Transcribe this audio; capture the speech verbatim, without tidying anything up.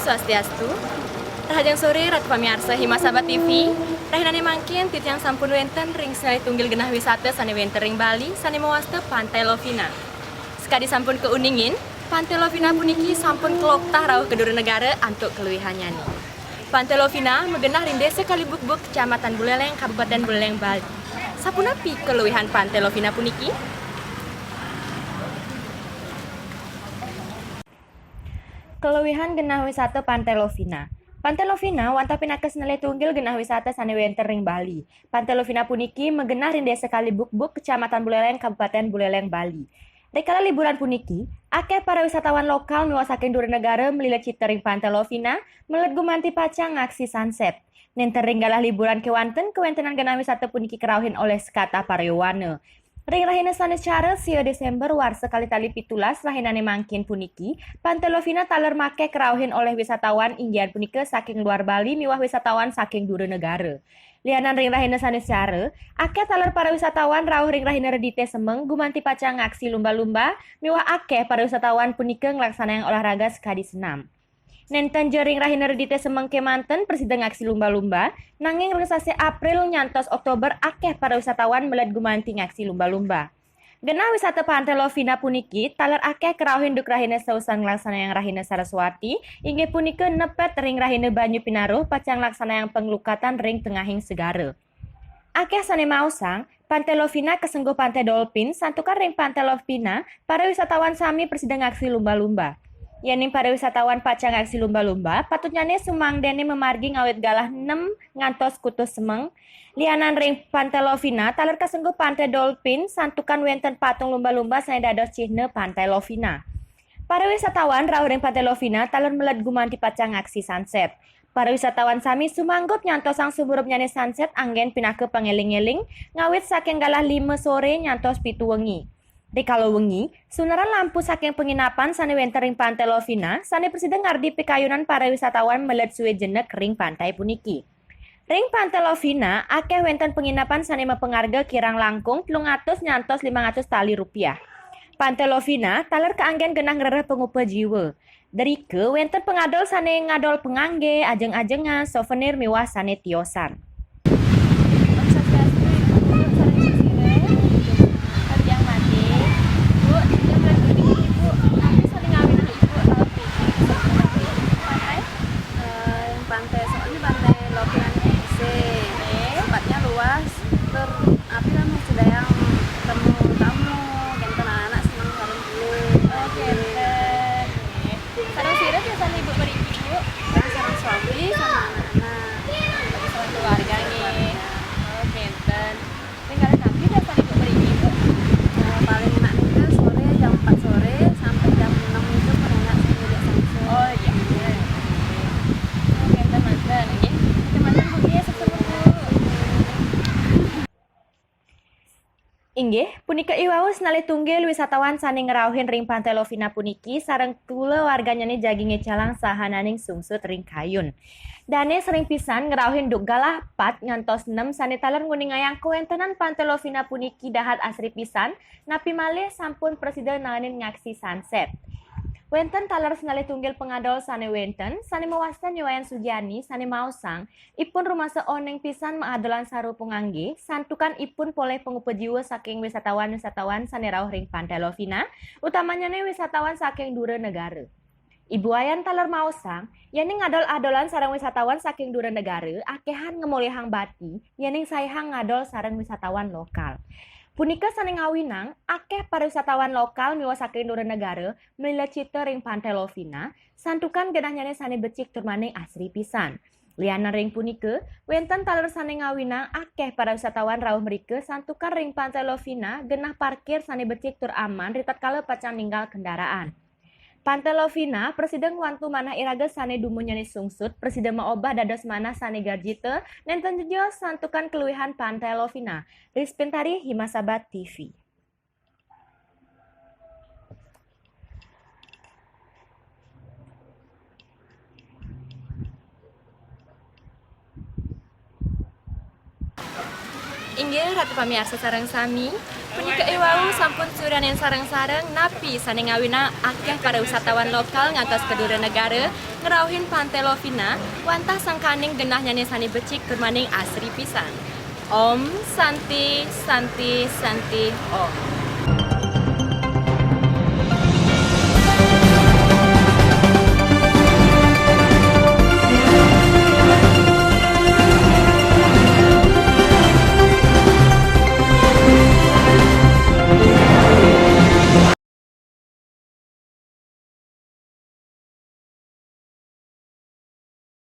Swastiastu. Rahajeng sore, Ratu pamiarsa Himasaba T V. Rahinane mangkin titiang sampun wenten ring sinalih tunggil genah wisata sane wenten ring Bali, sane mawasta Pantai Lovina. Sakadi sampun kauningin, Pantai Lovina puniki sampun kaloktah rauh ka dura negara antuk kaluihannyane. Pantai Lovina magenah ring Desa Kalibukbuk, Kecamatan Buleleng, Kabupaten Buleleng, Bali. Sapunapi kaluihan Pantai Lovina puniki? Kaluihan genah wisata Pantai Lovina. Pantai Lovina wantah pinaka sinalih tunggil genah wisata sane wenten ring Bali. Pantai Lovina puniki magenah ring Desa Kalibukbuk, Kecamatan Buleleng, Kabupaten Buleleng, Bali. Rikala liburan puniki, akeh para wisatawan lokal miwah saking dura negara mlila cita ring Pantai Lovina, meled gumanti pacang ngaksi sunset. Nenten ring galah liburan kewanten, kawentenan genah wisata puniki karauhin olih sekata para yowana. Ring rahina Saniscara, sia Desember, warsa kalih tali pitulas, rahinane mangkin puniki, Pantai Lovina taler makeh karauhin olih wisatawan, inggih punika saking luar Bali miwah wisatawan saking dura negara. Lianan ring rahina Saniscara, akeh taler para wisatawan rauh ring rahina Redite semeng gumanti pacang ngaksi lumba-lumba, miwah akeh para wisatawan punika nglaksanayang olahraga sakadi senam. Nenten ja ring rahina Redite semeng kemanten prasida ngaksi lumba-lumba, nanging ring sasih April nyantos Oktober akeh para wisatawan meled gumanti ngaksi lumba-lumba. Genah wisata Pantai Lovina puniki taler akeh karauhin duk rahina sausan nglaksanayang rahina Saraswati, inggih punika nepet ring rahina Banyu Pinaruh pacang nglaksanayang panglukatan ring tengahing segara. Akeh sane maosang, Pantai Lovina kasengguh Pantai Dolphin, santukan ring Pantai Lovina, para wisatawan sami prasida ngaksi lumba-lumba. Yening para wisatawan pacang ngaksi lumba-lumba, patutnyane sumangdene mamargi ngawit galah nem ngantos kutus semeng. Lianan ring Pantai Lovina, taler kasengguh Pantai Dolphin, santukan wenten patung lumba-lumba sane dados cihna Pantai Lovina. Para wisatawan rauh ring Pantai Lovina taler meled gumanti pacang ngaksi sunset. Para wisatawan sami sumanggup nyantosang sumurupnyane sunset anggen pinaka pangeling-eling ngawit saking galah lima sore nyantos pitu wengi. Rikala wengi, sunaran lampu saking penginapan sane wenten ring Pantai Lovina sane prasida ngardi pikayunan para wisatawan meled sue jenek ring pantai puniki. Ring Pantai Lovina, akeh wenten penginapan sane mapangarga kirang langkung telung atus nyantos limang atus tali rupiah. Pantai Lovina taler kaanggen genah ngrereh pangupa jiwa. Drika wenten pangadol sane ngadol pangangge, ajeng-ajengan, souvenir miwah sane tiosan. Om Swastiastu, Ibu, sareng sira. Titiang Made. Bu, titiang mlebet mriki, Bu. Napi sane ngawinang Ibu rauh mriki? Pantai? Eh, yang pantai, soalnya pantai Lovina ini bersih. Oke. Tempatnya luas. Tur, api kan sedayang ketemu tamu, kenten anak-anak seneng bareng dulu. Oke, bener. Sareng sira biasane Ibu mriki, Bu? Sareng suami sama anak-anak. Sareng keluarga nggih. Oh, kenten. Ring kalih napi biasane Ibu mriki, Bu? Eh, paling enak nika sore jam empat sore sampai jam enam itu pun enak sih ngeliat sunset. Oh, iya, bener. Oh, kenten manten nggih. Kenten manten, Bu, nggih, suksma, Bu. Inggih, punika iwau sinalih tunggil wisatawan sane ngrauhin ring Pantai Lovina puniki sareng kulawarganyane jagi ngecalang sahananing sungsut ring kayun. Dane sering pisan ngrauhin duk galah pat ngantos nem sane taler nguningayang kawentenan Pantai Lovina puniki dahat asri pisan, napi malih sampun prasida naenin ngaksi sunset. Wenten taler sinalih tunggil pangadol sane wenten, sane mawasta Ni Wayan Sugiani, sane maosang, ipun rumasa oneng pisan maadolan saru pangangge, santukan ipun polih pangupa jiwa saking wisatawan-wisatawan sane rauh ring Pantai Lovina, utamanyane wisatawan saking dura negara. Ibu Wayan taler maosang, yening ngadol-adolan sareng wisatawan saking dura negara, akehan ngamolihang bati, yening saihang ngadol sareng wisatawan lokal. Punika sane ngawinang, akeh para wisatawan lokal miwah saking dura negara mlila cita ring Pantai Lovina, santukan genahnyane sane becik tur maning asri pisan. Lianan ring punika, wenten taler sane ngawinang akeh para wisatawan rauh mrika santukan ring Pantai Lovina genah parkir sane becik tur aman ritatkala pacang ninggal kendaraan. Pantai Lovina prasida ngwantu manah iraga sane dumunnyane sungsut, prasida maobah dados manah sane garjita, nenten jejeos santukan kaluihan Pantai Lovina. Ris Pintari, Himasaba T V. Inggih Ratu pamiarsa sareng sami, punika iwau sampun surianin sareng-sareng napi sane ngawinang akeh para wisatawan lokal ngantos ka dura negara ngrauhin Pantai Lovina wantah sangkaning genahnyane sane becik tur maning asri pisan. Om Santi Santi Santi Om.